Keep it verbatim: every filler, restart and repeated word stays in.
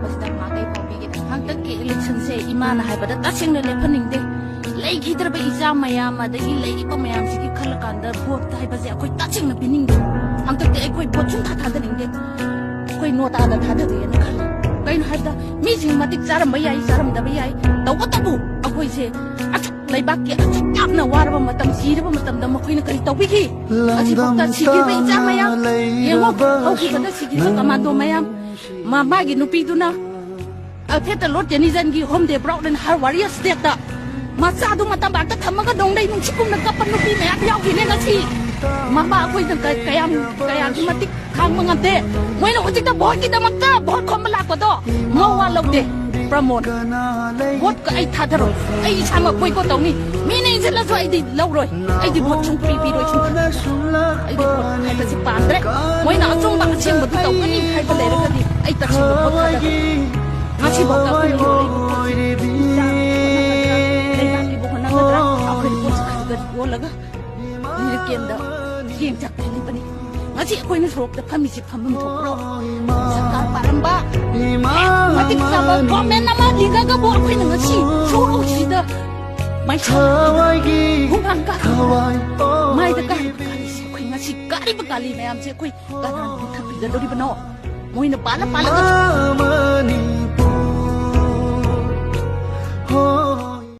ꯃꯁꯤꯗ ꯃꯥꯏꯀꯩ ꯄꯥꯎꯕꯤꯒꯦ꯫ ꯍꯟꯗꯛꯀꯤ electionꯁꯦ ꯏꯃꯥꯅ ꯍꯥꯏꯕꯗ ꯇꯁꯦꯡꯅ ꯂꯦꯞꯍꯟꯅꯤꯡꯗꯦ꯫ ꯂꯩꯈꯤꯗ꯭ꯔꯕ ꯏꯆꯥ ꯃꯌꯥꯝ ꯑꯗꯒꯤ ꯂꯩꯔꯤꯕ ꯃꯌꯥꯝꯁꯤꯒꯤ ꯈꯜꯂꯀꯥꯟꯗ vote ꯍꯥꯏꯕꯁꯦ ꯑꯩꯈꯣꯏ ꯇꯁꯦꯡꯅ ꯄꯤꯅꯤꯡꯗꯦ꯫ ꯍꯟꯗꯛꯇꯤ ꯑꯩꯈꯣꯏ vote ꯁꯨꯡꯊꯥ ꯊꯥꯗꯅꯤꯡꯗꯦ꯫ ꯑꯩꯈꯣꯏ ꯅꯣꯇꯥꯗ ꯊꯥꯗꯒꯦꯅ ꯈꯜꯂꯤ꯫ ꯀꯩꯅꯣ ꯍꯥꯏꯕꯗ ꯃꯤꯁꯤꯡ ꯃꯇꯤꯛ ꯆꯥꯔꯝꯕ ꯌꯥꯏ, ꯆꯥꯔꯝꯗꯕ ꯌꯥꯏ, ꯇꯧꯕꯇꯕꯨ ꯑꯩꯈꯣꯏꯁꯦ ꯑꯁꯨꯛ ꯂꯩꯕꯥꯛꯀꯤ ꯑꯁꯨꯛ ꯌꯥꯝꯅ ꯋꯥꯔꯕ ꯃꯇꯝ, ꯁꯤꯔꯕ ꯃꯇꯝꯗ ꯃꯈꯣꯏꯅ ꯀꯔꯤ ꯇꯧꯕꯤꯈꯤ? ꯑꯁꯤꯐꯥꯎꯗ ꯁꯤꯈꯤꯕ ꯏꯆꯥ ꯃꯌꯥꯝ ꯌꯦꯡꯉꯣ, ꯍꯧꯈꯤꯕꯗ ꯁꯤꯈꯤꯕ commando ꯃꯌꯥꯝ, ꯃꯥ-, ꯃꯥꯒꯤ ꯅꯨꯄꯤꯗꯨꯅ ꯑꯜꯐ꯭ꯔꯦꯗꯇ Lord Tennyson ꯒꯤ Home Day Proud and Her Warriors Day ꯇ ꯃꯆꯥꯗꯨ ꯃꯇꯝꯄꯥꯛꯇ ꯊꯝꯃꯒ ꯅꯣꯡꯂꯩ ꯅꯨꯡꯁꯤꯠꯀꯨꯝꯅ ꯀꯞꯄ ꯅꯨꯄꯤ ꯃꯌꯥꯝ ꯌꯥꯎꯈꯤꯅꯦ ꯉꯁꯤ꯫ ꯃꯃꯥ ꯑꯩꯈꯣꯏꯅ ꯀ-, ꯀꯌꯥꯝ, ꯀꯌꯥꯒꯤ ꯃꯇꯤꯛ ꯈꯥꯡꯕ ꯉꯝꯗꯦ꯫ ꯃꯣꯏꯅ ꯍꯧꯖꯤꯛꯇ vote ꯀꯤꯗꯃꯛꯇ vote ꯈꯣꯝꯕ ꯂꯥꯛꯄꯗꯣ ꯃꯋꯥ ꯂꯧꯗꯦ꯫ ꯄ꯭ꯔꯃꯣꯗ, vote ꯀ ꯑꯩ ꯊꯥꯗꯔꯣꯏ꯫ ꯑꯩ ꯏꯁꯥꯃꯛ boycott ꯇꯧꯅꯤ꯫ ꯃꯤꯅ ꯏꯟꯁꯤꯜꯂꯁꯨ ꯑꯩꯗꯤ ꯂꯧꯔꯣꯏ꯫ ꯑꯩꯗꯤ vote ꯁꯨꯡ ꯄꯤ ꯄꯤꯔꯣꯏ, ꯁꯨꯡ ꯊꯥꯗꯔꯣꯏ꯫ ꯑꯩꯗꯤ vote ꯍꯥꯏꯕꯁꯤ ꯄꯥꯝꯗ꯭ꯔꯦ꯫ ꯃꯣꯏꯅ ꯑꯆꯨꯝꯕ ꯑꯁꯦꯡꯕꯗꯨ ꯇꯧꯒꯅꯤ ꯍꯥꯏꯕ ꯂꯩꯔꯒꯗꯤ ꯑꯩ ꯇꯁꯦꯡꯅ vote ꯊꯥꯗꯔꯣꯏ꯫ ꯉꯁꯤꯐꯥꯎꯗ ꯑꯩꯈꯣꯏꯅ ꯌꯣꯜꯂꯤꯕ ꯄꯣꯠꯁꯤ ꯆꯥꯅꯕ ꯍꯣꯠꯅꯒꯗ꯭ꯔꯥ, ꯂꯩꯕꯥꯛꯀꯤꯕꯨ ꯍꯣꯠꯅꯒꯗ꯭ꯔꯥ, ꯑꯩꯈꯣꯏ ꯄꯣꯠꯁꯤ ꯈꯔ ꯈꯔ ꯌꯣꯜꯂꯒ ꯃꯤꯔꯦꯀꯦꯟꯗ ꯆꯦꯡ ꯆꯥꯛ ꯊꯤꯜꯂꯤꯕꯅꯤ꯫ ꯉꯁꯤ ꯑꯩꯈꯣꯏꯅ ꯁꯣꯔꯣꯛꯇ ꯐꯝꯃꯤꯁꯤ ꯐꯝꯐꯝ ꯊꯣꯛꯄ꯭ꯔꯣ? ꯁꯔꯀꯥꯔ ꯄꯥꯔꯝꯕ ꯃꯇꯤꯛ ꯆꯥꯕ government ꯑꯃ ꯂꯤꯡꯉꯒꯕꯨ ꯑꯩꯈꯣꯏꯅ ꯉꯁꯤ ꯁꯣꯔꯣꯛꯁꯤꯗ ꯃꯩꯁꯥ ꯍꯨꯃꯥꯡ ꯀꯥ-, ꯃꯥꯏꯗ ꯀꯥꯔꯤꯕ ꯀꯥꯂꯤꯁꯦ, ꯑꯩꯈꯣꯏ ꯉꯁꯤ ꯀꯥꯔꯤꯕ ꯀꯥꯂꯤ ꯃꯌꯥꯝꯁꯦ ꯑꯩꯈꯣꯏ ꯀꯅꯥꯅ ꯃꯨꯊꯠꯄꯤꯒꯗꯧꯔꯤꯕꯅꯣ? ꯃꯣꯏꯅ ꯄꯥꯜꯂ ꯄꯥꯜꯂꯒ